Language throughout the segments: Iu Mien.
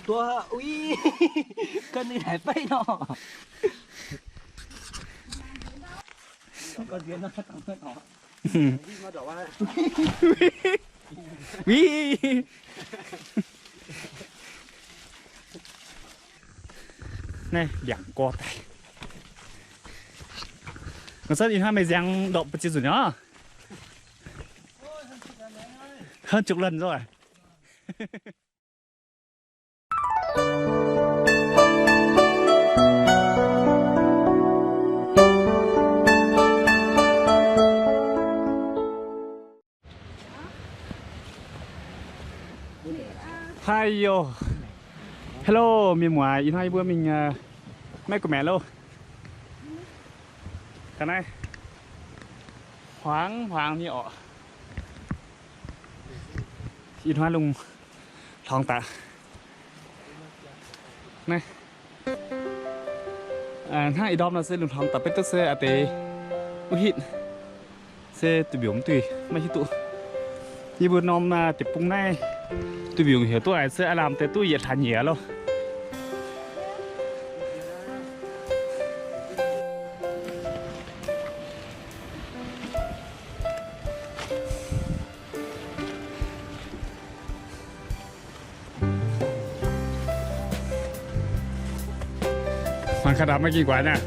Duqv, ui, ga'naaiv ninh haiz beiv nor. Ui. Naaiv mbiaangc gorx daaih. Ngorc zanv ih hnoi meih nziangx ndorpc ba'ziex nzunc nyei? Hnangv jukc lanh nzoih. Haaix yoc. Hello, mienh muoz, ih hnoi yie mbuo mingh, uh, Maeqv Gu'maeqc loh. Ga'naaiv hmuangx hmuangx nyei orqc. Ih hnoi lungh hluangx daaih. Naaiv, hnangv ih ndorm nor se lungh hluangx daaih, betv duqv se a'deix wuov hitv se duih mbiungc mv duih maiv hiuv duqv. Yie mbuo norm deic-bung naaiv duih mbiungc heuc duqv aac se aav lamh deix duqv yietc hlaax nyieqc loh. Mangc gaax, maiv gengh guaix naaiv.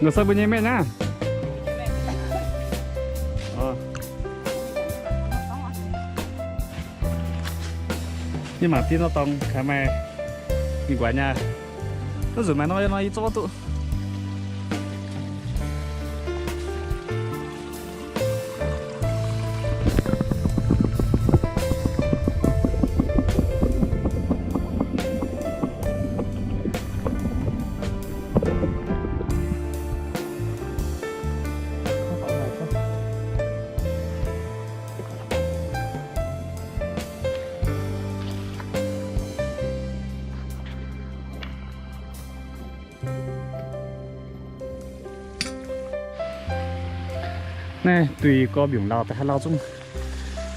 Ngorc zanv mbuo nyei mienh naaiv. Yie mangc dien nor dorngx kaaix maaih mingh guaix nyei. Naaiv nzunc maaih nor, nor yie zorqv duqv. Naaiv duih gorx mbiungc lauh daaih haaix lauh zungv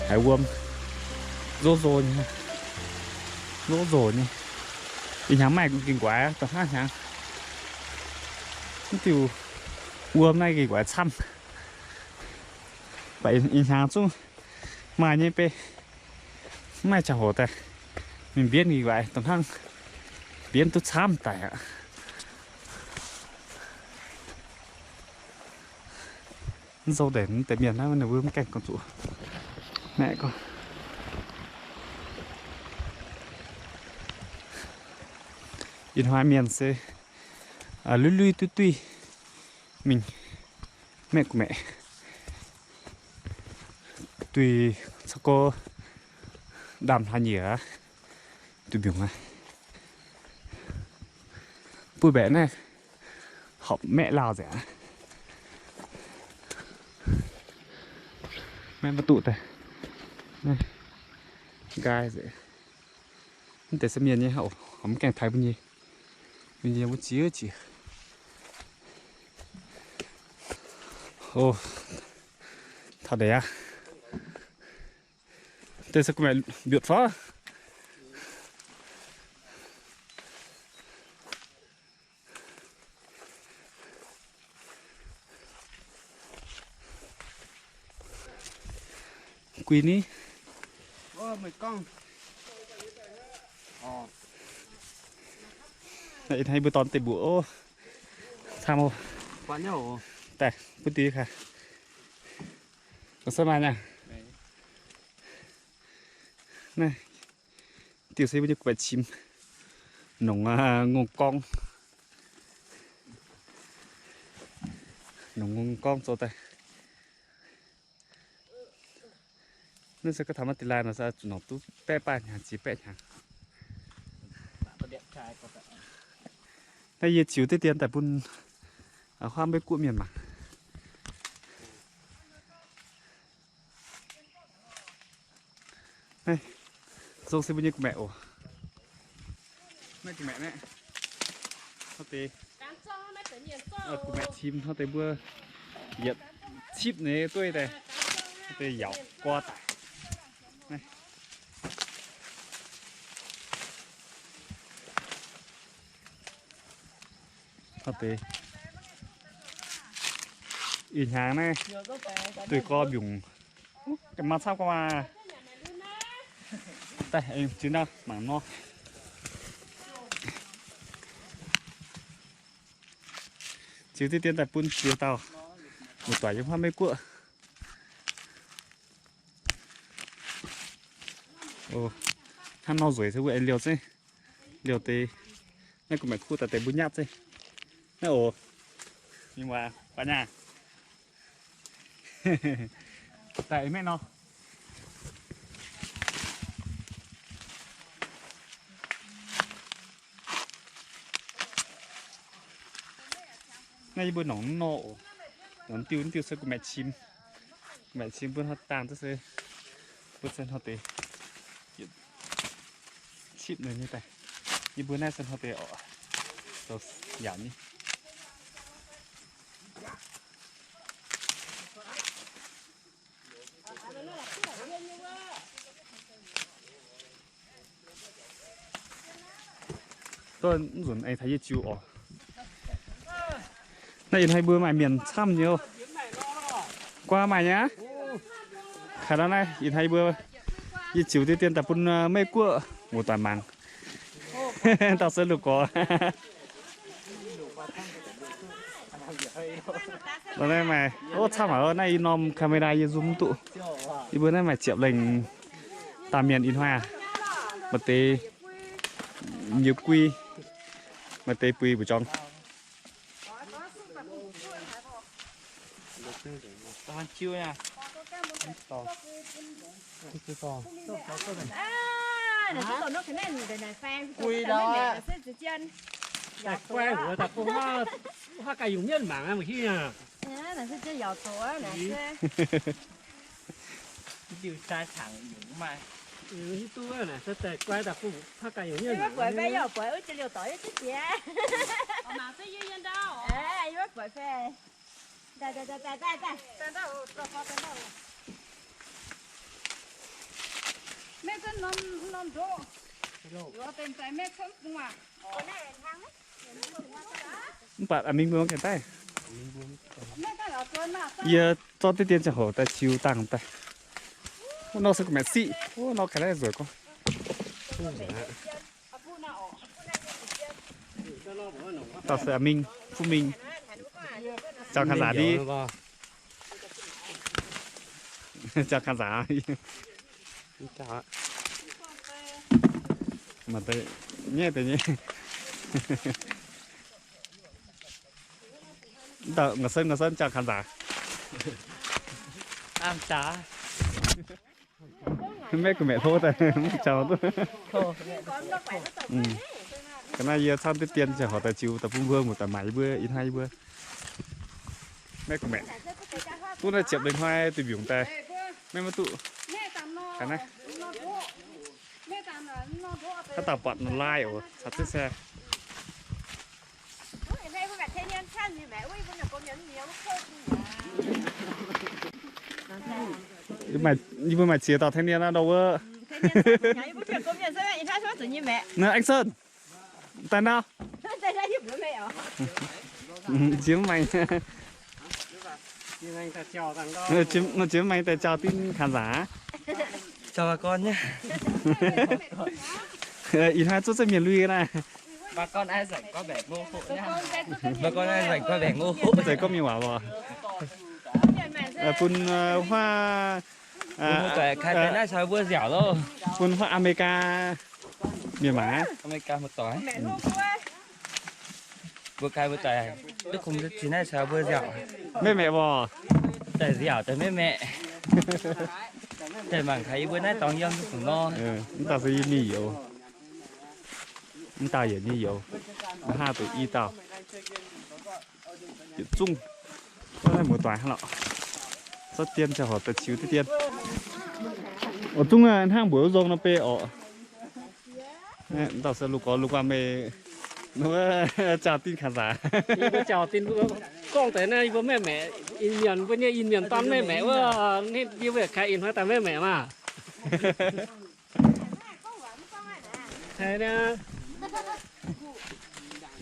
haiz wuom, nzov nzoh nyei, nzov nzoh nyei. Ih hnyangx maaih gengh guaix dongh hnangv hnyangx. Mv diuh wuom naaiv gengh guaix camv. Baac ih hnyangx zungv maaih nyei, beiv mv maaih qangx hoc daaih mingh mbienv gengh guaix dongh hnangv, mbienv duqv camv daic aqv. Mv nzou ndeic deix mienh naaiv ninh mbuo mv gaengh gorngv zuqc maeqv gorngv. Ih hnoi mienh se lui-lui duqv duih mingh Maeqv Gu'maeqc, duih caux gorx ndaamv hlaax nyieqc aqv, duih mbiungc aqv. Buov mbaeqc naaiv horpc maeqv lauh nzengc aqv. Maeqv maiv duqv daaih, nqaai nzengc. Mv deix se mienh nyei oc, mv gaengh taaih mbuo nyei, mbuo nyei wuov jiex jiex. O, taux ndeic aqv. Deix se Gu'maeqc mbiutc fai? Guih ni. Ih hnoi mbuo dorh deix mbuoqc oc. Camv oc. Daaih butv diuh kaaix. Ga'naaiv maaih nyei. Naaiv diuh se mbuo nyei guaix cimx, nongc ngongh gorngv, nongc ngongh gorngv zoux daaih. Naaiv se gorngv taux maaih deix laai nor, zuqc nongc duqv baeqv baaiv hnyangx, ziex baeqv hnyangx. Naaiv yie ziux deix dien daaih bun huaav maiv guoqv mienh mangc. Naaiv, zong se mbuo nyei Gu'maeqc oc. Naaiv Gu'maeqc naaiv, hnangv deix, Gu'maeqc cimx hnangv deix mbuo yietc cipv nyei dueiv daaih. Deix yaauc guaav daic. Deix ih hnyangx naaiv duih gorx mbiungc, ga'maah camv gorngv maah. Daaih, jienv naaiv mangc nor. Ziux diqv dien daaih bun ziex dauh muoz-doic yiem huaav Meiv Guoqv. Hnangv nor nzueic se wuov aengx liouh zeiv, liouh deix. Naaiv gu'maeqc kuv daaih deix mbuo nyatv zeiv. Naaiv oc, mingh waac baac nyaah. Daaih maiv nor. Naaiv yie mbuo nongc nor oc. Nongc diuh, diuh se gu'maeqc qim. Gu'maeqc qim mbuo hnoi dangh duqv se, mbuo se hnoi deix cipv nyei daaih. Yie mbuo naaiv se hnoi deix oc, zoux yaac nyei. Duqv nzunc aengx taux yie jiu oc. Naaiv ih hnoi mbuo maaih mienh camv nyei oc. Guaa maaih nyei aqv. Kaaix nor naaiv ih hnoi mbuo, yie ziux deix dien daaih bun Meiv Guoqv muoz-doic mangc. Dauh se lungh gorx. Naaiv maaih, ov, camv haic, naaiv i norm camera yie zoom mv duqv. Yie mbuo naaiv maaih ziepc lengh dauh mienh ih hnoi aqv. Maaih deix nyiec gui, maaih deix buix mbu'jorngx. Mv baac mingh mbuo mangc gaax daaih. Yie zorqv diqv dien ziangh hoc daaih ziux dangh daaih. Wuov nor se gu'maeqc siqv, wuov nor ga'naaiv nzueic gorngv. Dauh se mingh, Fuqv Mingh, jangx kanh nzaac ndiev. Jangx kanh nzaac. Maaih deix nyaiv deix nyei. Dauh nga'senv, nga'senv jangx kanh nzaac. Maiv gu'maeqc hlo daaih mv jangx duqv. Ga'naaiv yie camv diqv dien ziangh hoc daaih ziux daaih bun mbuo muoz-doic maaic yie mbuo ih hnoi yie mbuo. Maiv gu'maeqc. Duqv naaiv ziepc lengh hnoi duih mbiungc daaih, maiv maiv duqv. Ga'naaiv, haaix dauh buatc nor lai oc, caux zengv se. Yie mbuo maaih ziex dauh thanh niên aqv ndau wuov. Naaiv Anh Sơn, daaih nor. Nziex maengx, nziex maengx daaih jauh dinv kanh nzaac. Ih hnoi zuov zengv mienh lui naaiv. Zeiz gorngv mienh waac oc. Bun huaav, bun huaav Aa^me^li^gaa mienh mangc aqv. Mbuo gai mbuo daaih duqv kungx ziex naaiv caux mbuo nziaauc. Maiv maeqc woc. Daaih nziaauc daaih maiv maeqc. Daaih mangc gaax yie mbuo naaiv dorngx yiem zuqc nor. Mv dauh se yie nyei youz. Mv dauh yietc nyei youz. Hnangv deix i dauh. Yietc zungv. Naaiv muoz-doic hnangv lorqc. Zorqv dien ziangh hoc daaih ziux diqv dien. Oc, zungv hnangv mbuox wuov nzong nor beiv oc. Dauh se lungh gorx lungh guanh meih, wuov jauh-dinv kanh nzaac. Yie mbuo jauh-dinv gorngv deix naaiv yie mbuo maiv maeqc. Ih mienh mbuo nyei Iu-Mienh dorn maiv maengc wuov, yie mbuo yaac kaaix ih hnoi daaih maiv maengc maah.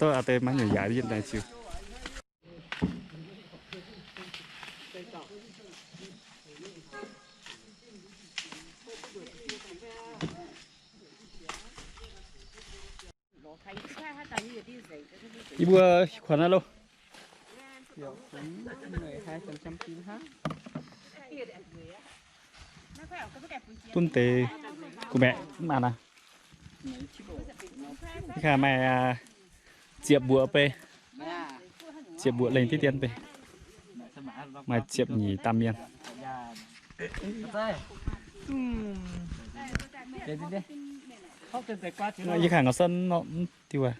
Dov aa deix maiv nyungc yaac yietv daaih ziux. Yie mbuo kuonx aqv loh. Bun deix gu'maeqc mv aqc aqv. Yie kaaix maaih ziepc mbuoqc bei, ziepc mbuoqc lengh diqv dien bei, maaih ziepc nyeic daamh mienh. Yie kaaix ngau sen nor mv diuh aqv.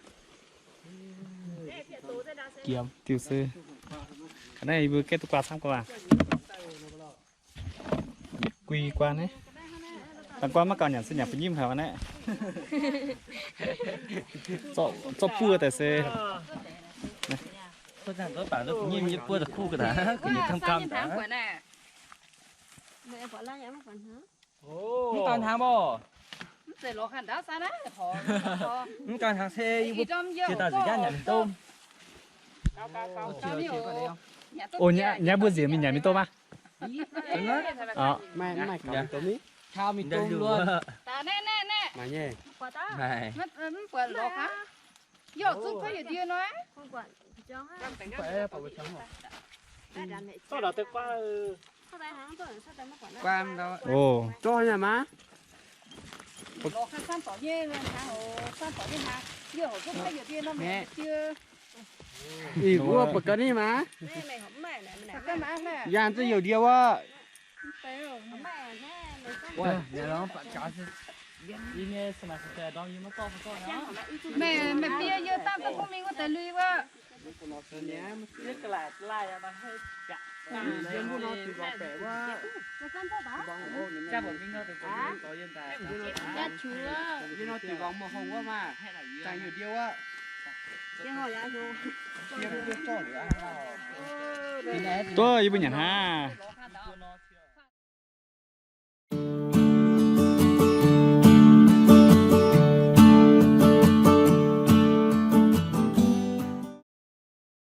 Diuh se. Ga'naaiv yie mbuo gaeqv duqv guaa camv guaa. Gui guaa naaiv. Dangh guaa maiv gauh nyanc se nyanc buo nyimv haic aqv naaiv. Zorqv buov daaih se. Mv gauh hnaangx maah. Mv gauh hnaangx se yie mbuo jiex daaih nzengc jaav nyanc mienh domh. O, nyei mbuo nziex mingh nyanc mienh domh maah. Maaih mienh domh luoqc. Ih, wuov ba'gau ni maah. Yangh za'houc ndie wuov. Meih, meih bieqc yie dangh da'fungv mingh wuov deix lui wuov. Duqv yie mbuo nyanc hnangv.